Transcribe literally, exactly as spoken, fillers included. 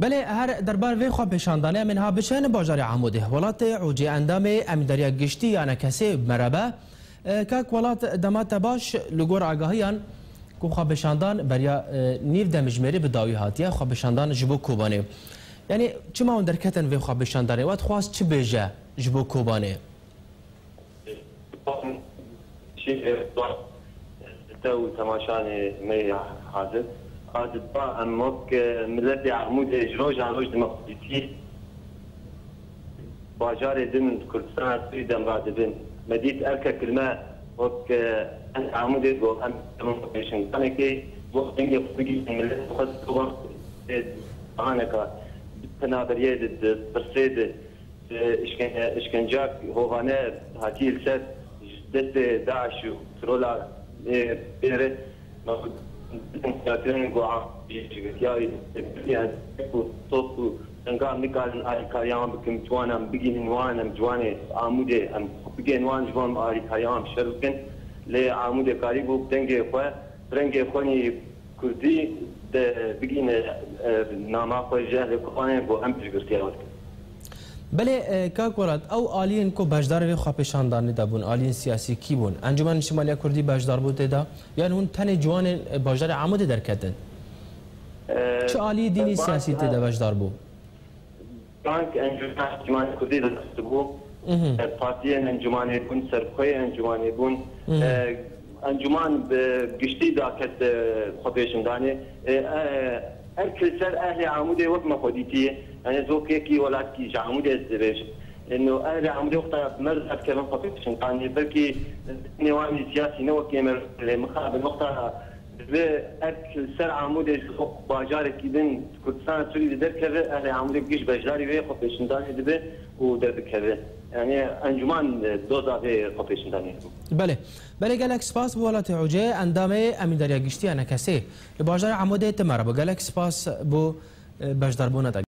Belê, her derbar vê xwepêşandanê em ê niha biçin bajarê Amûdê. Welat Ûcê, endamê Emîndariya Giştî ya N K S'ê bi me re be. E, kak Welat, dema te baş. Li gor agahiyan ku xwepêşandan beriya, e, nîv demjimêrê bi dawî hatiye, xwepêşandan ji bo Kobanê. Yanî çima hûn derketin vê xwepêşandanê? We dixwast çi bêje ji bo Kobanê? Te û temaşanê me yê hazir. A di ba em wek miletê Amûdê ji roja roj di me xwedîtî bajarê din Kurdistana Sûrî dem radibin. Me dît erkek li me wek em Amûdê got em pêşinganekê wek dengê xwe bigihînin miletê xwe di wextê bahaneka di penaberiyê di, di pirsê di. Di işken-, işkenca hovane hatiye li ser ji destê DAIŞ û trola, ê, pê re, me xwe kirin ku a-, ji girtiya wî ku top û tenga em nikarin alîkariya wan bikin, bi wan em bigihînin wan, em ji wanê Amûdê em bigihên wan ji wan alîkariya wan bi şer bikin. Lê Amûdê karîbû dengê xwe, bi rengê xwe nî Kurdî de bigihîne, e, nama xwe ji ehlê Kobanê ku em piştgirtiya we dikin. Belê, e, kak Welat, ew aliyên ku beşdarê vê xwepêşandanê de bûn, aliyên siyasî kî bûn? Encûmena Niştimaliya Kurdî beşdar bû tê de? Yan hûn tenê ciwanên, e, bajarê Amûdê derketin? E, Çi aliyê dînî, e, siyasî tê de beşdar bû? Bank Encûmena Niştimaliya Kurdî de dest bû. Mhm. E, partiyên encûmanê bûn, serxweyê encûmanê bûn. Mhm. E, encûman bi giştî daket, e, xwepêşandanê. E, e, erk li ser ehlê Amûdê wek me xwe dîtiye. Yani ez wek yekî welatkî ji Amûdê ez dibêjim. E, no ehlê Amûdê wexta merz dikevin xwepêşandanê, belkî nêwanî siyasî ne wekî me lê mixabin wexta Divê erk li ser Amûdê ji bo bajarekî din Kurdistana Sûrî de derkeve, ehlê Amûdê giş beşdarî vê xwepêşandanê dibe û derdikeve. Yani encûman, e, doza vê xwepêşandanê bû. Belê. Belê, gelek spas bo Welatê Ûcê, endamê Emîndariya Giştî ya N K S'ê. Li bajarê Amûdê tu me re bû. Gelek spas bo, e, beşdarbûna te.